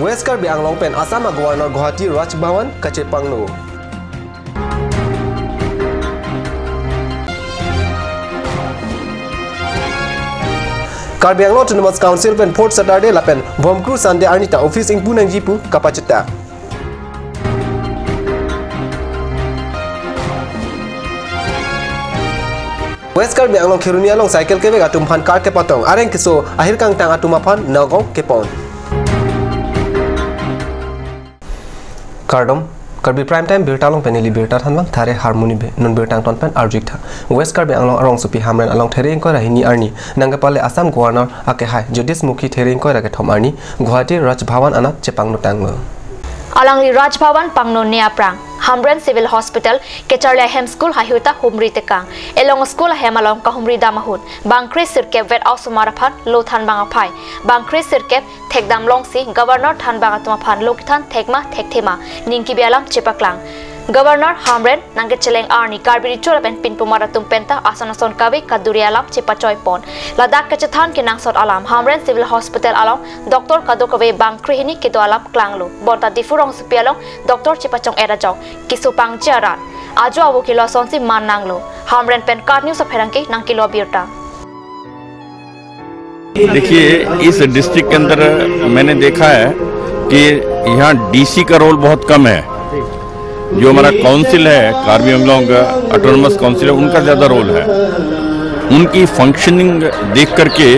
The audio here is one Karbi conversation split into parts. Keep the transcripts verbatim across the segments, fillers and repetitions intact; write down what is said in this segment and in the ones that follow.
West Karbi Anglong pen Assam a Governor Guwahati Raj Bhavan kachepangno. Karbi Anglong Autonomous Council pen fourth Saturday lapen Bhomkru Sunday arni ta office ingpu nangji pu kapacheta. West Karbi Anglong Kheroni along cycle kevek atum aphan car kepatong, areng keso ahir kangtang atum aphan nagong kepon. Kardom, Karbi Prime Time birta along pen neli birta thanbang Thare Harmoni Bey, non birta angton pen arju-ik tha. West Karbi Anglong arongsopi Hamren along There ingkoi ra hini arni nangkepale Assam Governor akehai Jyotish Mukhi There ingkoi ra kethom arni Guwahati Raj Bhavan anat chepangno tanglo. Alangli Raj Bhavan pangnone aphrang Hamren Civil Hospital kacharli ahem school haihui ta humri tekang. Elong school ahem along kahumri dam ahut bangkre sirkep vet osomar aphan lo thanbang aphai bangkre sirkep thekdam longsi Governor thanbang atum aphan lo kethan thekma thekthe ma ning kebi alam chepaklang. Governor Hamren nangkecheleng arni Karbi Recho lapen pinpumar atum penta ason ason kave kaduri alam chepachoi pon. Ladak kachethan kenangsot alam Hamren Civil Hospital along doctor kadokave bangkre hini kedo alam klanglo. Bonta Diphu rongsopi along doctor chepachong-et ajok keso pangji arat ajo avo kelo asonsi man nanglo. Hamren pen KAT News apherangke nangkelo birta. देखिए, इस डिस्ट्रिक्ट के अंदर मैंने देखा है कि यहाँ डीसी का रोल बहुत कम है। जो हमारा काउंसिल है, कार्बी आंगलोंग ऑटोनॉमस काउंसिल है, उनका ज़्यादा रोल है। उनकी फंक्शनिंग देख करके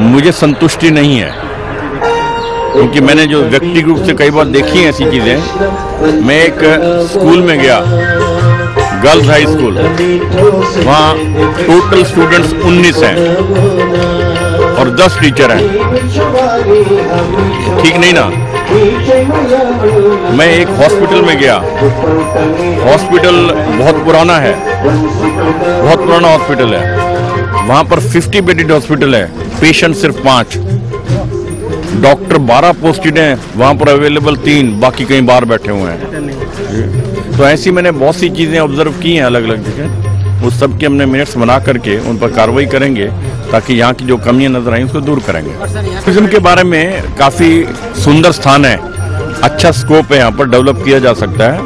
मुझे संतुष्टि नहीं है, क्योंकि मैंने जो व्यक्तिगत रूप से कई बार देखी हैं ऐसी चीज़ें। मैं एक स्कूल में गया, गर्ल्स हाई स्कूल, वहाँ टोटल स्टूडेंट्स उन्नीस हैं और दस टीचर हैं। ठीक नहीं ना? मैं एक हॉस्पिटल में गया, हॉस्पिटल बहुत पुराना है, बहुत पुराना हॉस्पिटल है। वहाँ पर फिफ्टी बेडेड हॉस्पिटल है, पेशेंट सिर्फ पाँच, डॉक्टर बारह पोस्टेड हैं, वहाँ पर अवेलेबल तीन, बाकी कहीं बाहर बैठे हुए हैं। तो ऐसी मैंने बहुत सी चीज़ें ऑब्जर्व की हैं अलग अलग जगह। उस सब के हमने मिनट्स बना करके उन पर कार्रवाई करेंगे, ताकि यहाँ की जो कमियाँ नजर आई, उसको दूर करेंगे। टूरिज्म के बारे में काफ़ी सुंदर स्थान है, अच्छा स्कोप है, यहाँ पर डेवलप किया जा सकता है,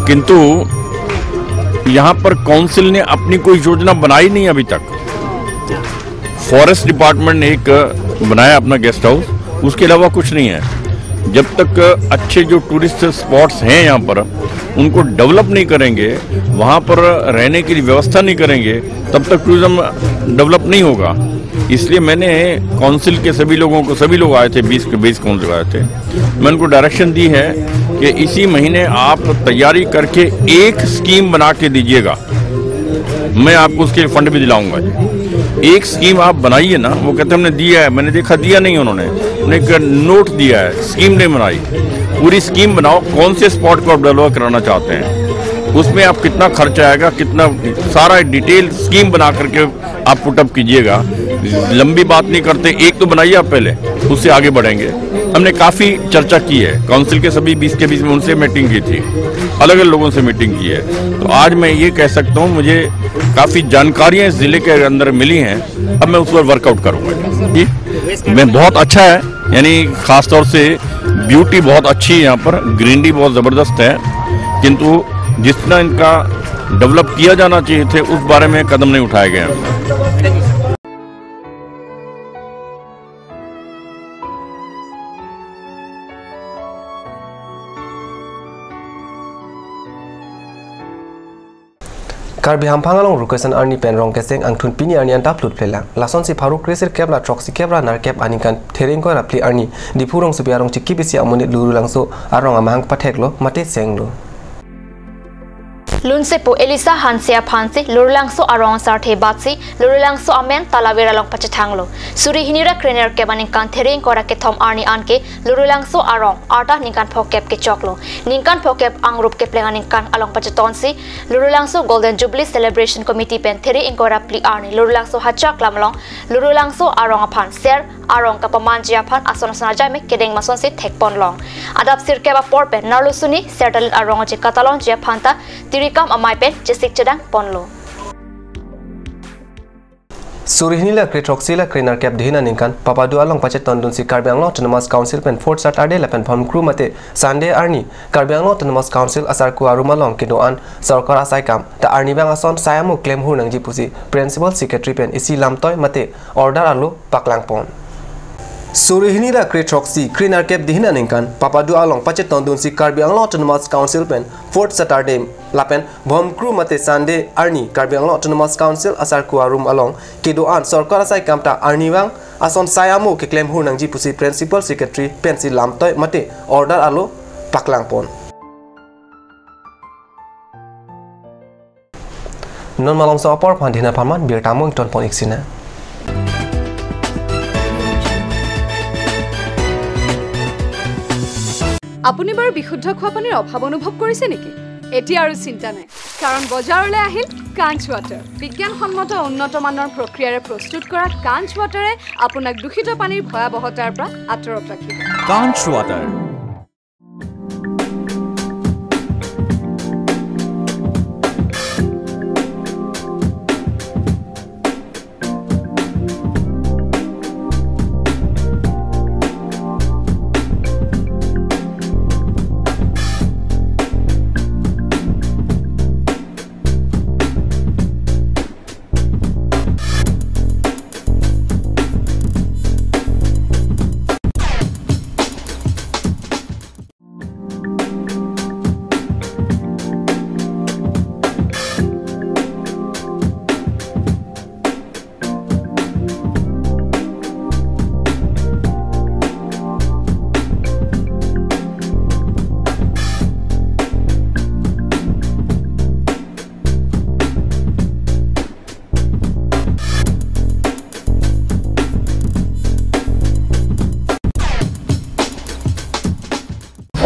किंतु यहाँ पर काउंसिल ने अपनी कोई योजना बनाई नहीं अभी तक। फॉरेस्ट डिपार्टमेंट ने एक बनाया अपना गेस्ट हाउस, उसके अलावा कुछ नहीं है। जब तक अच्छे जो टूरिस्ट स्पॉट्स हैं यहाँ पर, उनको डेवलप नहीं करेंगे, वहाँ पर रहने की व्यवस्था नहीं करेंगे, तब तक टूरिज्म डेवलप नहीं होगा। इसलिए मैंने काउंसिल के सभी लोगों को, सभी लोग आए थे, बीस के बीस काउंसिल आए थे, मैं उनको डायरेक्शन दी है कि इसी महीने आप तैयारी करके एक स्कीम बना के दीजिएगा, मैं आपको उसके लिए फंड भी दिलाऊंगा। एक स्कीम आप बनाइए ना। वो कहते, "हमने दिया है।" मैंने देखा दिया नहीं उन्होंने, उन्होंने एक नोट दिया है, स्कीम नहीं बनाई। पूरी स्कीम बनाओ, कौन से स्पॉट को आप डेवलप कराना चाहते हैं, उसमें आप कितना खर्च आएगा, कितना, सारा डिटेल स्कीम बना करके आप पुटअप कीजिएगा। लंबी बात नहीं करते, एक तो बनाइए आप पहले, उससे आगे बढ़ेंगे। हमने काफ़ी चर्चा की है, काउंसिल के सभी बीस के बीस में उनसे मीटिंग की थी, अलग अलग लोगों से मीटिंग की है। तो आज मैं ये कह सकता हूँ, मुझे काफ़ी जानकारियाँ इस ज़िले के अंदर मिली हैं। अब मैं उस पर वर्कआउट करूँगा। जी, मैं, बहुत अच्छा है, यानी खासतौर से ब्यूटी बहुत अच्छी है यहाँ पर, ग्रीनरी बहुत ज़बरदस्त है, किंतु जितना इनका डेवलप किया जाना चाहिए थे, उस बारे में कदम नहीं उठाए गए हैं। Karbi hamphang along Rukesen arni pen Rongkeseng angthun pini arni anta plutphlelang. Lasonsi pharo kresirkep ra throksi kep ra nerkep aningkan There ingkoi ra phli arni Diphu rongsopi arong chikip isi amonit Lurulangso arong amahang patheklo mate senglo. Lunsepo Elisa Hanse aphansi Lurulangso arong asarthe batsi Lurulangso amen talavir along pachethanglo. Suri hini ra krenerkep aningkan There ingkoi ra kethom arni anke Lurulangso arong arta ningkan phokep kechoklo. Ningkan phokep angrup kepleng aningkan along pachetonsi Lurulangso Golden Jubilee Celebration Committee pen There ingkoi ra phli arni Lurulangso Hachak lam along Lurulangso arong aphan ser arong kapamanji aphan ason ason ajai me kedeng masonsi thekponlong. Adap sirkep apor pen Narlusuni Sertalin arong aje katalonji aphan ta tirikam amei pen chesik chedang ponlo. Suri hini ra kre throksi ra kre nerkep dihin aningkan Papadu along pachetongdunsi Karbi Anglong Autonomous Council pen fourth Saturday lapen Bhomkru mate Sunday arni Karbi Anglong Autonomous Council asarku arum along kedo-an sorkar asai kam ta arnivang ason sai amo klemhur nangji pusi Principal Secretary pen isi lamtoi mate order alo paklangpon. Suri hini ra kre throksi kre nerkep dihin aningkan Papadu along pachetongdunsi Karbi Anglong Autonomous Council pen fourth Saturday lapen Bhomkru mate Sunday arni Karbi Anglong Autonomous Council asarku arum along kedo-an sorkar asai kam ta arnivang ason sai amo keklemhur nangji pusi Principal Secretary pensi lamtoi mate order alo paklangpon. Non malomso apor aphan dihin apharman birta mo ingtonpon iksina. আপুনি বাৰু বিশুদ্ধ খোৱা পানীৰ অভাৱ অনুভৱ কৰিছে নেকি? এতিয়া আৰু চিন্তা নাই, কাৰণ বজাৰলৈ আহিল কাঞ্চ ৱাটাৰ। বিজ্ঞানসন্মত উন্নত মানৰ প্ৰক্ৰিয়াৰে প্ৰস্তুত কৰা কাঞ্চ ৱাটাৰে আপোনাক দূষিত পানীৰ ভয়াৱহতাৰ পৰা আঁতৰত ৰাখিব। কাঞ্চ ৱাটাৰ।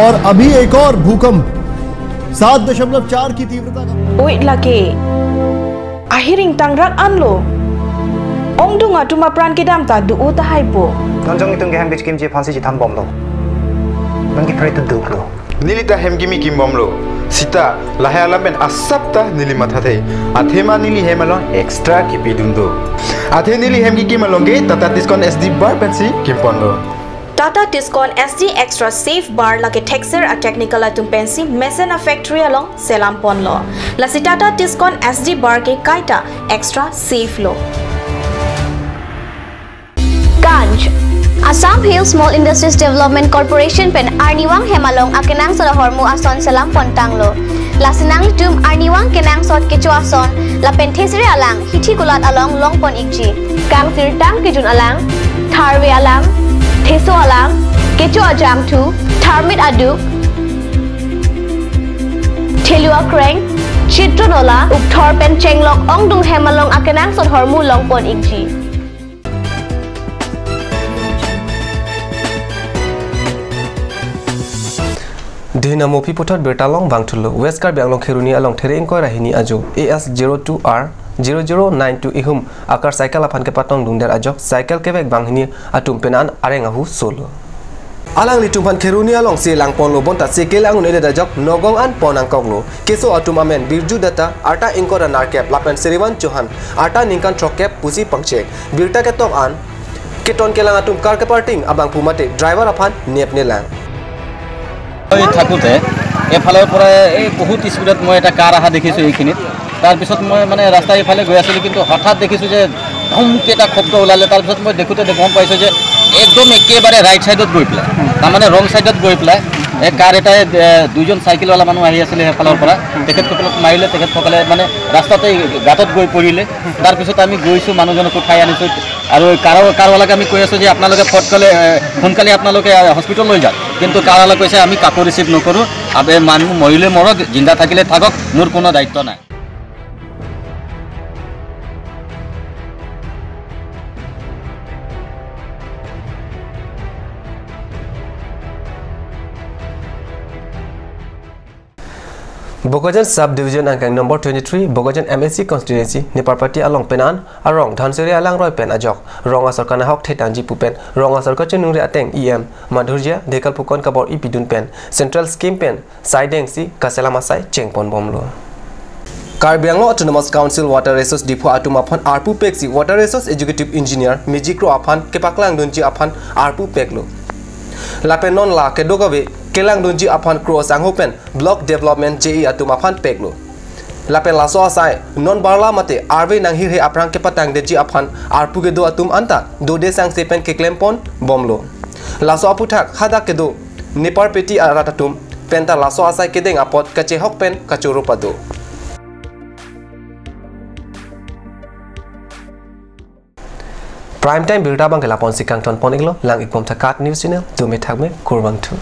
और अभी एक और भूकंप सात दशमलव चार की तीव्रता का। Oi lake. Ahiring tangrak anlo. Ongdung atum apran kedam ta do-o tahai po. Nonjong itum kehem kechikimji aphansi chethambomlo. Nonke pray to duklo. Neli ta hem kimi kimbomlo. Sita, lahai alam pen asap ta neli mathathe. Athema neli hem along extra kipidun do. Athe neli hem kikim along ke Tata Tiscon S D bar pensi kimponlo. Tata Tiscon S D Extra Safe Bar lake thekser a technical atum pensi mesen a factory along selamponlo. Lasi Tata Tiscon S D bar ke kaita extra safe lo. Ganj. Assam Hill Small Industries Development Corporation pen arnivang hem along akenangsot ahormu ason selampon tanglo. Lasi nanglitum arnivang kenangsot kecho ason lapen thesere alang hithi kulat along longpon ikji. Kangsirtang kejun alang, tharve alang, theso alang, kecho ajangthu, tharmit aduk, thelu akreng, chitron ola, ukthor pen chenglok ongdung hem along akenangsot hormu longpon ikji. Dihin amopi puthot birta along vangthulo. West Karbi Anglong Kheroni along there ingkoi ra hini ajo A S zero two R zero zero nine two ihum akar cycle aphan kepatongdungdet ajok cycle kevek banghini atum penan areng ahu solo. Alanglitum aphan Kheroni alongsi langponlo bonta cycle angun-edet ajok nogong an pon nangkoklo. Keso atum amen Birju Dutta, arta ingkoi ra nerkep lapen Srivan Chauhan, arta ningkan throkkep pusi pangchek. Birta ketok an keton kelang atum car keparking abangphu mate driver aphan nepnelang. মই থাকোঁতে এফালৰ পৰা এই বহুত স্পীডত মই এটা কাৰ অহা দেখিছোঁ এইখিনিত। তাৰপিছত মই মানে ৰাস্তা এইফালে গৈ আছিলোঁ, কিন্তু হঠাৎ দেখিছোঁ যে ধমকৈ এটা শব্দ ওলালে। তাৰপিছত মই দেখোঁতে দে-, গম পাইছোঁ যে একদম একেবাৰে ৰাইট ছাইডত গৈ পেলাই, তাৰমানে ৰং ছাইডত গৈ পেলাই এই কাৰ এটাই, এ, দুইজন চাইকেলৱালা মানুহ আহি আছিলে সেইফালৰ পৰা, তেখেতসকলক মাৰিলে। তেখেতসকলে মানে ৰাস্তাতে গাঁতত গৈ পৰিলে। তাৰপিছত আমি গৈছোঁ, মানুহজনক উঠাই আনিছোঁ। আৰু কাৰ, কাৰৱালাক আমি কৈ আছোঁ যে আপোনালোকে ফটকলে, এ, সোনকালে আপোনালোকে, এ, হস্পিটেল লৈ যাওক। কিন্তু কাৰৱালা কৈছে, "আমি কাকো ৰিচিভ নকৰোঁ, আবে মানুহ মৰিলে মৰক, জিন্দা থাকিলে থাকক, মোৰ কোনো দায়িত্ব নাই।" Bokajan Sub Division angkang number twenty-three, Bokajan M A C constituency, Niparpati along penan arong Dhansiri alangroi pen ajok rong asor kanahok thetangji pu pen rong asor kachiningri ateng E M Madhurjya Dhekial pukon kabor-i pidun pen Central Scheme pen saidengsi kaselam asai chengponbomlo. Karbi Anglong Autonomous Council Water Resource Diphu atum aphan arpu peksi Water Resource Executive Engineer Mejikro aphan kepaklangdunji aphan arpu peklo. Lapen non la kedokave kelangdunji aphan Kro Sangho pen Block Development J E atum aphan peklo. Lapen laso asai non barla mate arve nanghirhe aphrang kepatangdetji aphan arpu kedo atum anta dode sangse pen keklempon bomlo. Laso aphuthak hadak kedo Nepar Peti arat atum penta laso asai kedeng apot kachehok pen kachoro pado. Prime Time birta abang ke lapu-ansi kangtonpon-iklo, lang-ikbom tha KAT News Channel, dome thakme, kurvangthu.